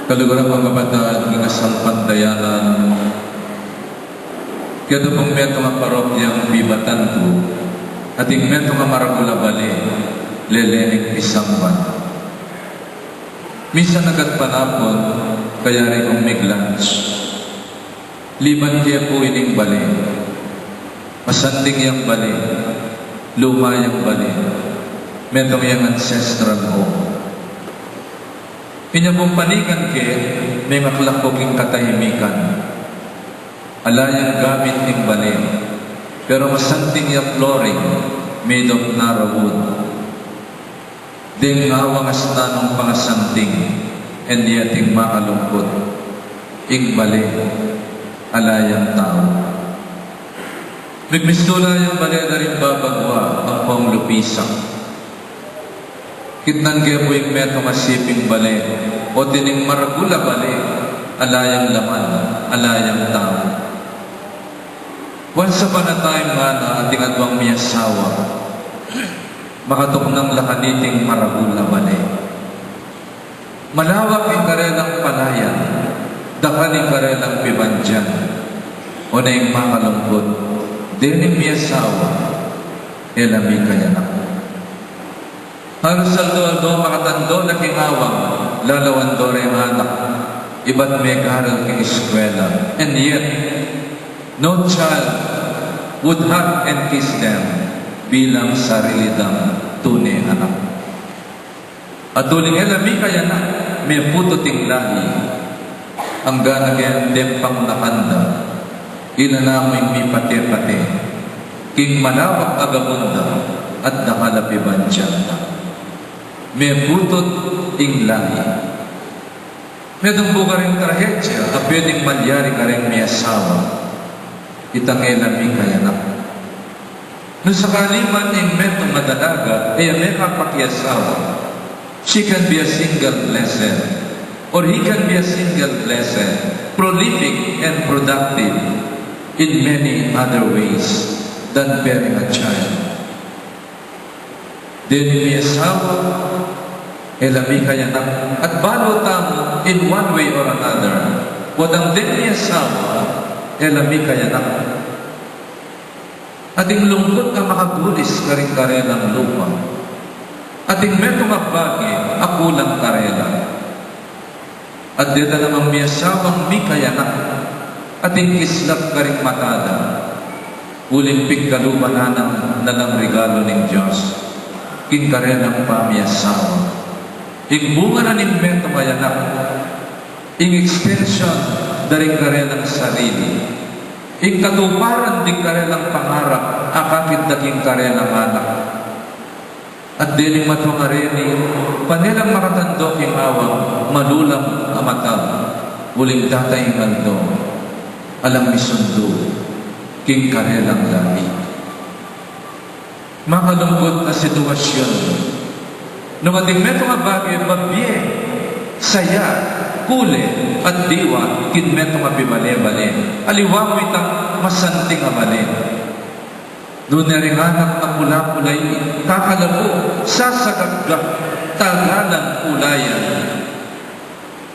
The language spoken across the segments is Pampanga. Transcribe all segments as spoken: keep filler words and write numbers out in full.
Kaluguran kung kapatad, king kasalpantayanan, keta pung metung a parokyang bibatan ku, ating metung a maragul a bale, lele ning pisamban. Misan agad panapun, kayari kung mig-lunch. Liban ke pu ining bale. Masanting yang bale, luma yang bale, metung yang ancestral home. Inya pung panikan ke, mengaklak ku king katahimikan. Ala yang gamit ing bale, pero masanting ya flooring, made of narra wood. Deng ngawang asna nung pangasanting, and yet ing makalungkut, ing bale, ala yang tau. Migmistula yang bale da ring babagwa ampong lupisak. Kitnan ke pu ing metung a siping bale, o tining maragul a bale, ala yang laman, ala yang tau. Once upon a time, ngana, ating aduang miasawa, makatuknang la kaniting maragul a bale. Malawak ing karelang palayan, dakal ing karelang pibandian, o na ing makalungkut, dening miasawa, e la mikayanak. Halos aldo-aldo makatando na king awang, lalawan do reng anak, ibat megaral king eskwela. And yet, no child would hug and kiss them bilang sarili dang tune anak. At uling e la mikayanak, meputut ing lahi. Anggana keng deng panganakan da, ila na mu ing mipate-pate king malawak a gabun da at dakal a pibandian da. Meputut ing lahi. Metung pu kareng trahedya a pwedeng malyari kareng miasawa, itang e la mikayanak. Nung sakali man ing metung a dalaga e ya mekapakiasawa, she can be a single blessed, or he can be a single blessed, prolific and productive in many other ways than bearing a child. Dening miasawa, e la mikayanak, at balu tamu in one way or another, potang deng miasawa, e la mikayanak. Ating lungkut a makabulis karing karelang lupa. Ating metung a bage a kulang karela. At deta namang miasawang mikayanak, ating kislap karing mata da. Uling pigkaluban na nang nalang regalu ning Dios king karelang pamiasawa. Ing bunga na ning metung a anak, ing extension da ring karelang sarili, ing katuparan ding karelang pangarap, akakit da king karelang anak. At dening matua a reni, pane lang makatando king awang malulam a mata, uling dadaing aldo, alang misundu king karelang lahi. Makalungkut a sitwasyun. Nung ating metung a bage, babie, saya, kule, at diwa, king metung a pibale-bale. Aliwa mu itang masanting a bale. Nune ring anak a pula-pula i, kakalapu, sasagakgak, tagalan pula ya.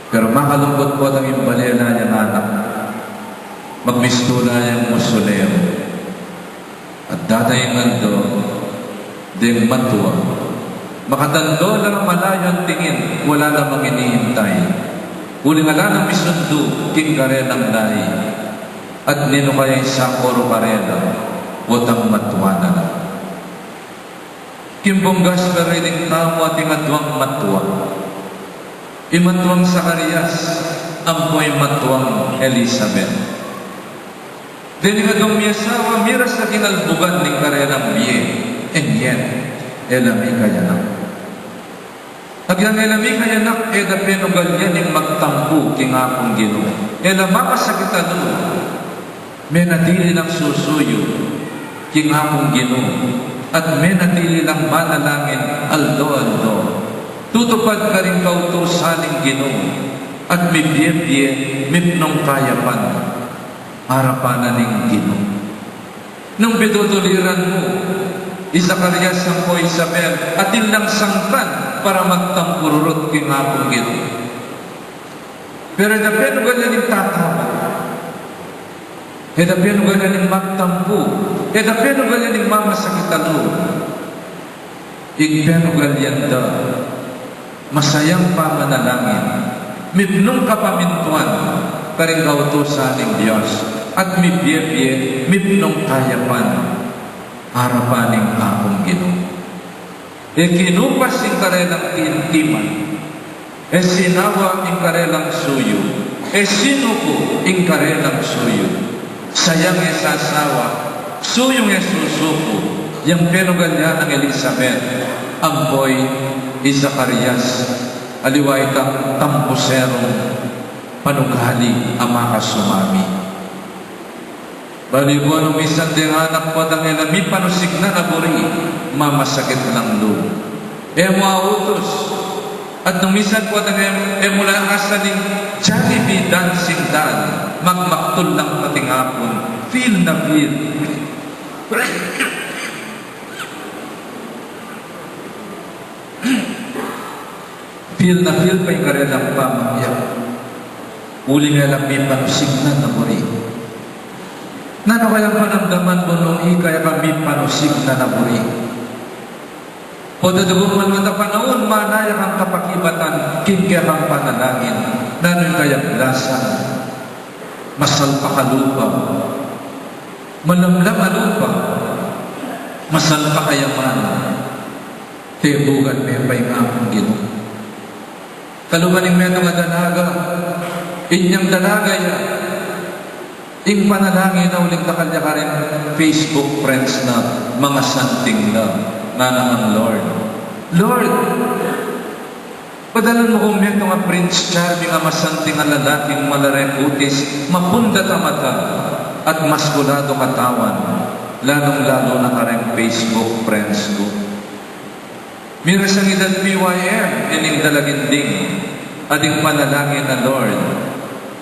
Pero makalungkut potang ing bale na yang anak, magmistu na yang musulem. At dadaing aldo, deng matua, makatando la, malayu ing tingin, wala namang inihintay. Uling ala nang misundu king karelang lahi. At ninu kaya ing sakuru karela, potang matua na la. King pung gospel reading tamu ating aduang matua. I matuang Zacarias, ampo i matuang Elizabeth. Dening aduang miasawa, miras la king albugan ning karelang bie, and yet, e la mikayanak. Agyang e la mikayanak, e da penugal ya ning magtampu king Apung Ginu. E la makasakit a lub, menatili lang susuyu king Apung Ginu, at menatili lang manalangin aldo-aldo. Tutupad karing kautusan ning Ginu, at mibie-bie, mipnung kayapan, arapan na ning Ginu. Nung pitutuliran mu i Zacarias ampo i Isabel, atin lang sangkan para magtampu rurut king Apung Ginu. Pero e da penugal ya ning tatabat, e da penugal ya ning magtampu, e da penugal ya ning mamasakit a lub. Ing penugal ya da, masayang pamanalangin, mipnung kapamintuan karing kautusan ning Dios, at mibie-bie, mipnung kayapan arapan ning Apung Ginu. E kinupas ing karelang tintiman, e sinawa ing karelang suyu, e sinuku ing karelang suyu. Sayang e sasawa, suyung e susuku, yang penugal ya nang Elizabeth, ampo i Zacarias, aliwa itang tampuserung panugali a makasumami. Balu ku nung misan deng anak ku at e la mipanusignan a buri, mamasakit lang lub. E mu autus. At nung misan ku at e, e mu la asaling Jollibee dancing doll, magmaktul lang pating apun, feel na feel. Feel na feel pa ing karelang pamangyak. Uling e la mipanusignan a buri. Nanu kayang panamdaman mu nung ika ya ka mipanusignan a buri? Potang dugun man a panaun, manaya kang kapakibatan king kekang panalangin. Nanu ing kayang lasan? Masalpak a lupa, malamlam a lupa, masalpak a yaman. Tebukan me pa ing Apung Ginu. Kalupa ning metung a dalaga, inyang dalaga ya, ing panalangin na uling dakal ya karing Facebook friends na, mga santing na, ngana nang, "Lord, Lord, padalan mu kung metung a Prince Charming a masanting a lalaking malareng kutis, mapundat a mata, at maskuladu katawan, lalung-lalu na karing Facebook friends ku." Miras yang idad P Y M ining dalaginding, at ing panalangin na, "Lord,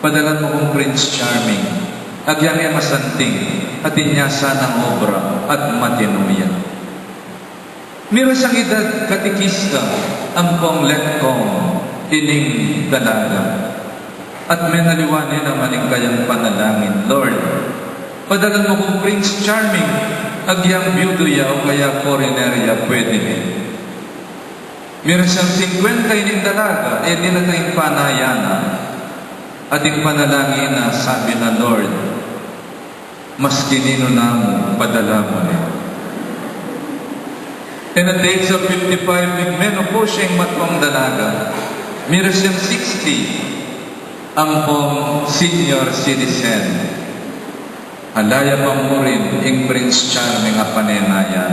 padalan mu kung Prince Charming, agyang e masanting, at inya sanang obra at matinu ya." Miras yang idad katikista ampong letcom ining dalaga. At menaliwa ne naman ing kayang panalangin, "Lord, padalan mu kung Prince Charming, agyang byudu ya o kaya foreigner ya, pwede ne." Miras yang singkwenta ining dalaga, e dinata ing panayan na. At ing panalangin na, sabi na, "Lord, maski ninu na mu, padala mu ne." And at the age of fifty-five, nagmenopause ya ing matwang dalaga. Miras yang sixty, ampong senior citizen. Ala ya pa murin ing Prince Charming a panenayan.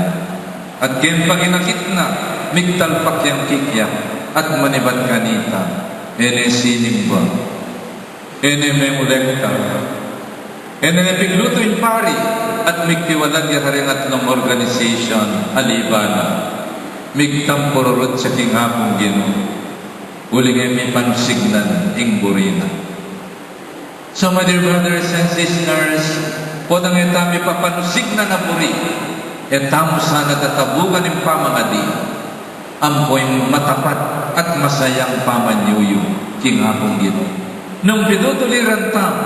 At keng pakinakit na, migtalpak yang kikya, at manibat kanita, e ne sinimba, e ne mengolekta, e ne piglutu ing pari, at migtiwalag ya karing atlung organization a liba na. Migtampururut ya king Apung Ginu, uling e mipanusignan ing buri na. So, my dear brothers and sisters, potang e tamu mipapanusignan a buri, e tamu sana tatabukan ing pamangadi, ampo ing matapat at masayang pamanyuyu king Apung Ginu. Nung pitutuliran tamu,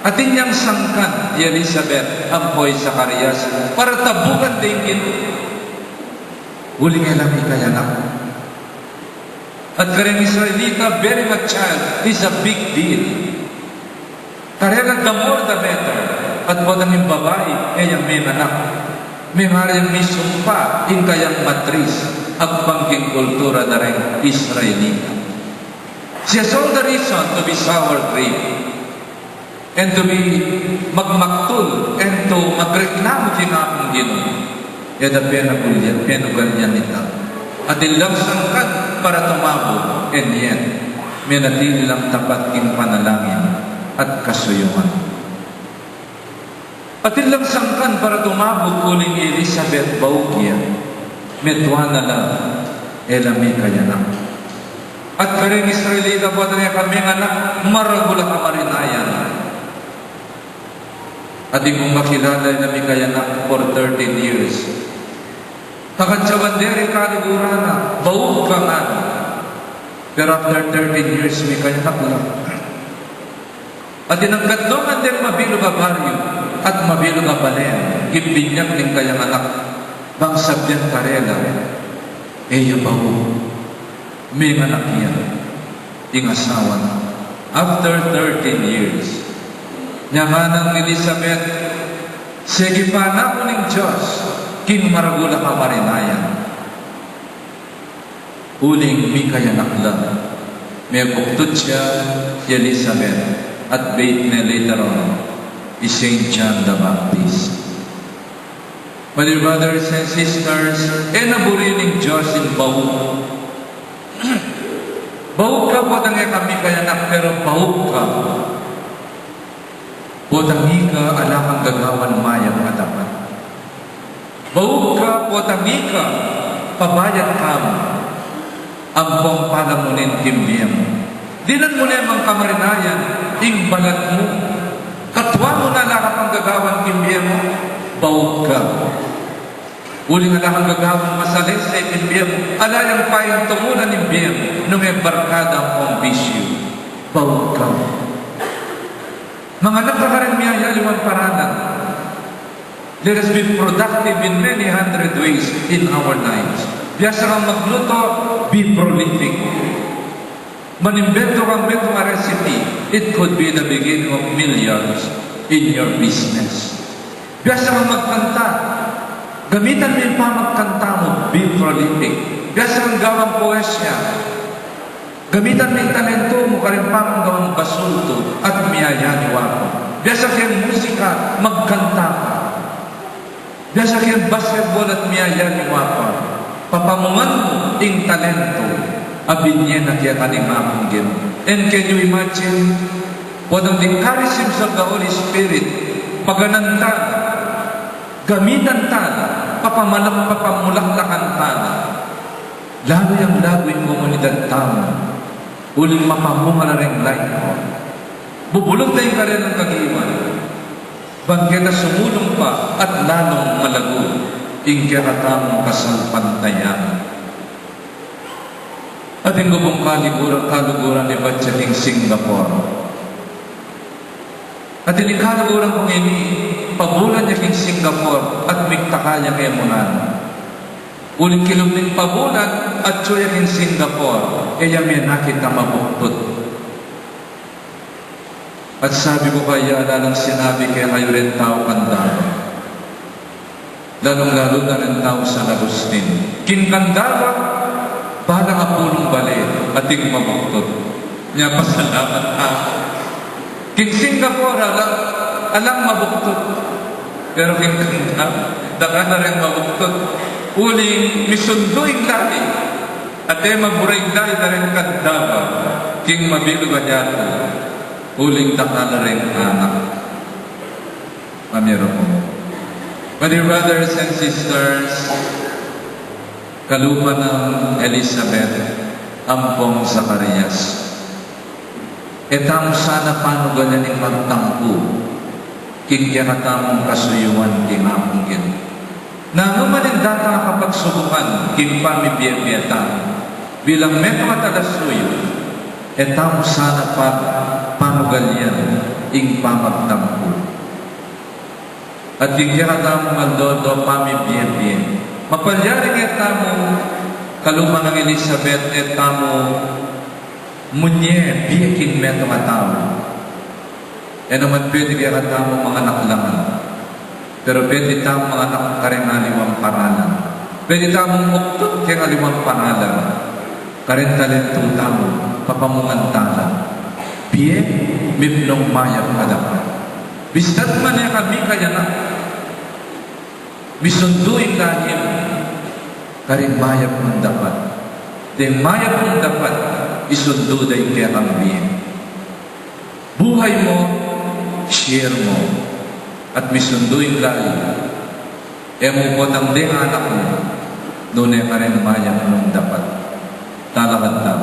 atin yang sangkan i Elizabeth ampo i Zacarias para tabukan da ing Ginu. Uling e la mikayanak. At kareng Israelita, bearing a child is a big deal. Karela, the more the better. At potang ing babai e yang menganak, mengari yang misumpa ing kayang matris, agpang king kultura da reng Israelita. She has all the reason to be sour graped and to be magmaktul, and to magreklamu king Apung Ginu. E da penugul ya, penugal ya nita. Atin lang sangkan para tumabuk, and yet, menatili lang tapat king panalangin at kasuyungan. Atin lang sangkan para tumabuk, uling i Elizabeth bauk ya. Metua na la, e la mikayanak. At kareng Israelita, potang e ka menganak, maragul a kamarinayan. Atin kung makilala, e la mikayanak for thirteen years. Kakatsawan de ring kaluguran na, bauk ka ngan. Pero after thirteen years, mikayanak la. At inanggat no ngan deng mabilug a baryu at mabilug a balen king binyag ning kayang anak, bang sabian karela, e ya bau, menganak ya ing asawa na. After thirteen years, nya nganang Elizabeth, segipan na ku ning Dios king maragul a kamarinayan. Uling mikayanak la, mebuktud ya i Elizabeth, at bait ne later on i Saint John the Baptist. My dear brothers and sisters, e na buri ning Dios ing bau. Bau ka, potang e ka mikayanak, pero bau ka. Potang ika ala kang gagawan mayap a dapat. Bau ka, potang ika pabayat ka mu ampong palamunin king bie mu. Dinan mu ne mang kamarinayan ing balat mu. Katua mu na ala ka pang gagawan king bie mu, bau ka. Uling ala kang gagawan masalese king bie mu, ala yang paintungulan ing bie mu nung e barkada ampong bisyu, bau ka. Manganak ka karing miyayaliwang paralan. Let us be productive in many hundred ways in our lives. Biasa kang magluto, be prolific. Manimbentu kang metung a recipe, it could be the beginning of millions in your business. Biasa kang magkanta, gamitan mu ing pamagkanta mu, be prolific. Biasa kang gawang poesya, gamitan mu ing talentu mu karing pamagawang basultu at miyayaliwa pa. Biasa keng musika, magkanta ka. Biasa keng basketball at miyayaliwa pa. Papamungan mu ing talentu a binie na keka ning Apung Ginu. And can you imagine? Potang ding charisms of the Holy Spirit, paganan ta na, gamitan ta na, papamalak-, papamulaklakan ta na. Lalu yang lagu ing komunidad tamu, uling mapamunga la reng light bulb. Bubulung da ing karelang kagiwan, bang keta sumulung pa at lalung malagu ing kekatamung kasalpantayanan. Atin ku pung kaluguran, kaluguran ibat ya king Singapore. At ining kaluguran kung ini, pabulan ya king Singapore at migtaka ya keng munana. Uling kilub ning pabulan, atyu ya king Singapore, e ya menakit a mabuktud. At sabi ku kaya, ala lang sinabi kekayu reng tau Candaba. Lalung-lalu na reng tau San Agustin. King Candaba, balang apulung bale ating mabuktud. Nya pasalamat na. King Singapore, alang, alang mabuktud. Pero king Candaba, daka na reng mabuktud. Uling misundu ing lahi. At e mabura ing lahi na reng Candaba king mabilug a yatu. Uling daka na reng anak. Amiru ku. My dear brothers and sisters, kalupa nang Elizabeth ampong Zacarias, e tamu sana panugalan ing magtampu king kekatamung kasuyuan king Apung Ginu. Nanu man ing datang a kapagsubukan king pamibie-bie tamu bilang metung a talasuyu, e tamu sana pa-, panugalan ing pamagtampu. At king kekatamung aldo-aldo pamibie-bie, mapalyari ketamu, kalupa nang Elizabeth, e tamu munye bie king metung a tau. E naman pwede kekatamung manganak la ngan. Pero pwede tamung manganak kareng aliwang paralan. Pwede tamung muktud keng aliwang paralan. Kareng talentu tamu, papamungan ta la. Bie mipnung mayap a dapat. Bistat man e ka mikayanak, misundu ing lahi mu karing mayap mung dapat. Deng mayap mung dapat, isundu da ing kekang bie. Buhay mo, share mo, at misundu ing lahi. E mu potang deng anak mu, nune kareng mayap mung dapat. Talakad ta.